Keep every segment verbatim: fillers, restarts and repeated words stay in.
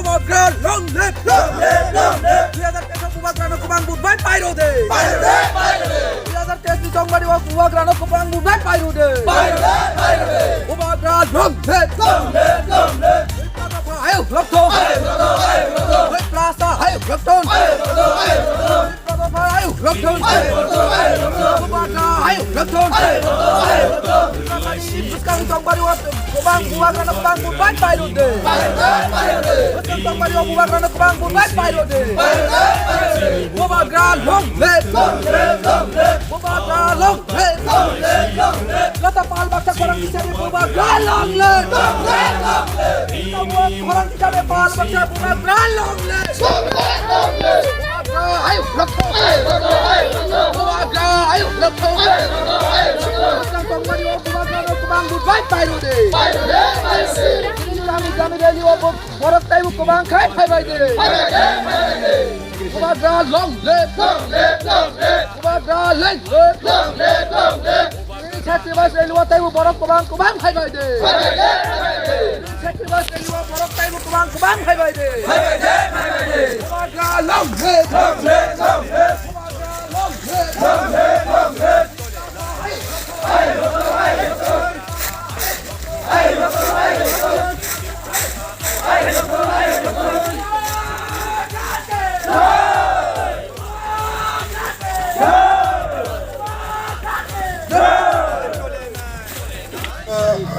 Bubagra long live! Long live! Long live! Dui hajar teis o Bubagrano kwbang vote bai pairo de! Pairo de! Pairo de! Dui hajar teis ni Chongmari o Bubagrano kwbang vote bai pairo de! Pairo de! Pairo de! Bubagra long live! Long live! Long live! Dopha hayung rok thung! Hayung rok thung! Hayung rok thung! Dopha hayung rok thung! Bubagra hayung rok thung! Bwskang Chongmari o kwbang Bubagrano kwbang vote bai pairo de. Bwskang Chongmari o Bubagrano kwbang vote bai pairo de. Bubagra long live! Bubagra long live! Joto pal baksa khorang hisabe Bubagra long live! Khorang hisabe pal baksa Bubagra long live! Bubagra hayung rok thung! Bubagra hayung rok thung! Bwskang Chongmari o Bubagrano kwbang vote bai pairo de. Kami kami rally o bo-, borok taibo kwbang khai phai bai de. Bubagra long live! Bubagra long live! Sacrifice rally o taibo borok kwbang kwbang phai bai de. Sacrifice rally o borok taibo kwbang kwbang phai bai de. Bubagra long live!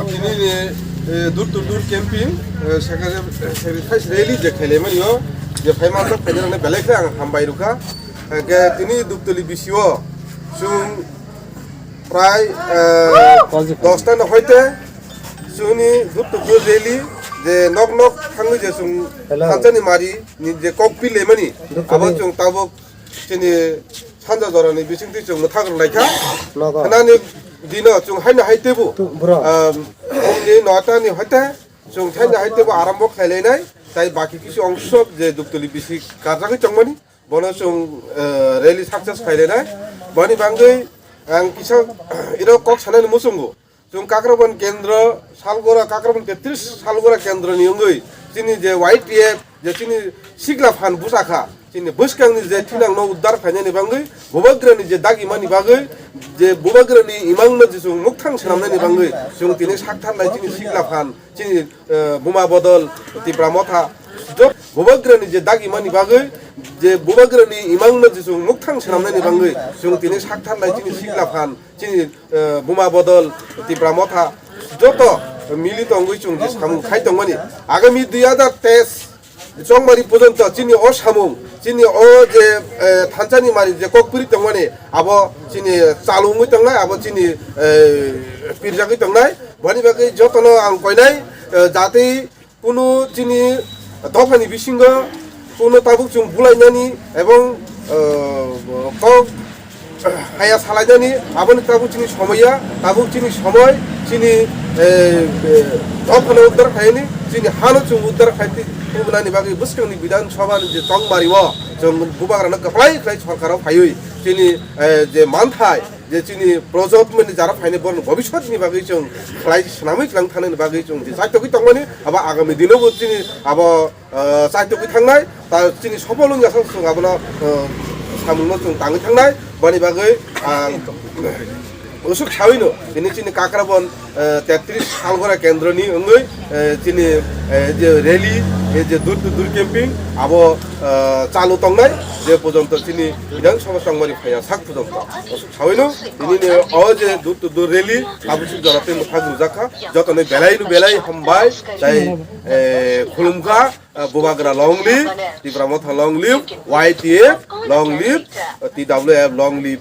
Tini ni, eh, door to door camping, eh, second, eh, sacrifice rally je khailai mani o, je phai manjak phai rok belai khe ang hambai rwkha. Hwnkhe tini Duptoli B C o chwng prai, eh, dosta no hoite chwngni Duptoli rally je nok nok thangwi je chwng Hello. Thansa ni mari ni je kok pilai mani Duptoli. Abo chwng tabuk chini sanja jora ni bising twi chwng mwthang rwlai kha. Nogo. Hwnani dino chwng haino hai teibo, Tu-, bro. Um, omni nota ni hoite chwng thaino hai teibo arambo khlai lai nai. Tai baki kisi ongso je Duptoli B C karjagwi tongmani. Bono chwng, eh, rally success khlai lai nai. Boni bangwi ang kisa iro kok sanani muchungo. Chwng Kakrabon kendro salgora, Kakrabon tetris salgora kendro ni wngwi chini je Y T F je chini sigla phan bwsa kha, chini bwskang ni je thinang no uddar khainani bangwi, Bubagra ni je dagi mani bagwi, je Bubagra ni imang no je chwng mukthang swnamnani bangwi, chwng tini sak tharnai chini sigla phan, chini, eh, Buma Bodol Tipra Motha, jot Bubagra ni je dagi mani bagwi, je Bubagra ni imang no je chwng mukthang swnamnani bangwi, chwng tini sak tharnai chini sigla phan, chini, eh, Buma Bodol Tipra Motha joto mili tongwi chwng je samung khai tongmani. Agami dui hajar teis Chongmari pojonto chini o samung, chini o je, eh, thansa ni mari je kok piri tongmani, abo chini chalu wngwi tongnai, abo chini, eh, pirjagwi tongnai. Boni bagwi jotono ang koinai, eh, jatwi kunu chini dophani bisingo kunu tabuk chwng bulainani ebong, eh, kok haya salainani, aboni tabuk chini somoya, tabuk chini somoi, chini, eh, eh, dophano uddar khaini, chini hano chwng uddar khaini, tubunani bagwi bwskangni Bidhan Sabha ni je tongmari o chwng Bubagrano kwplai khlai sorkaro phaiwi chini, eh, je manthai, je chini projot mani jara phaini borokni bobiswt ni bagwi chwng khlai swnamwi tlang thanani bagwi chwng je chaitogwi tongmani, abo agami dino bo chini abo, ah, chaitogwi thangnai, ta chini sopol wngya sa chwng abono, ah, samungno chwng tangwi thangnai, boni bagwi, ah, usuk sawino tini chini Kakrabon, ah, tetris salgora kendroni wngwi, eh, chini, eh, je rally, eh, je door to door camping abo, ah, chalu tongnai, je pojonto chini Bidhan Sabha chongmari phaiya sak pojonto. Sawino, tini ni o je door to door rally, abo suk jora tei mwthang rwjak kha, joto ni belai no belai hambai, tai, eh, khulum kha, eh, Bubagra long live, Tipra Motha long live, Y T F long live, eh, T W F long live.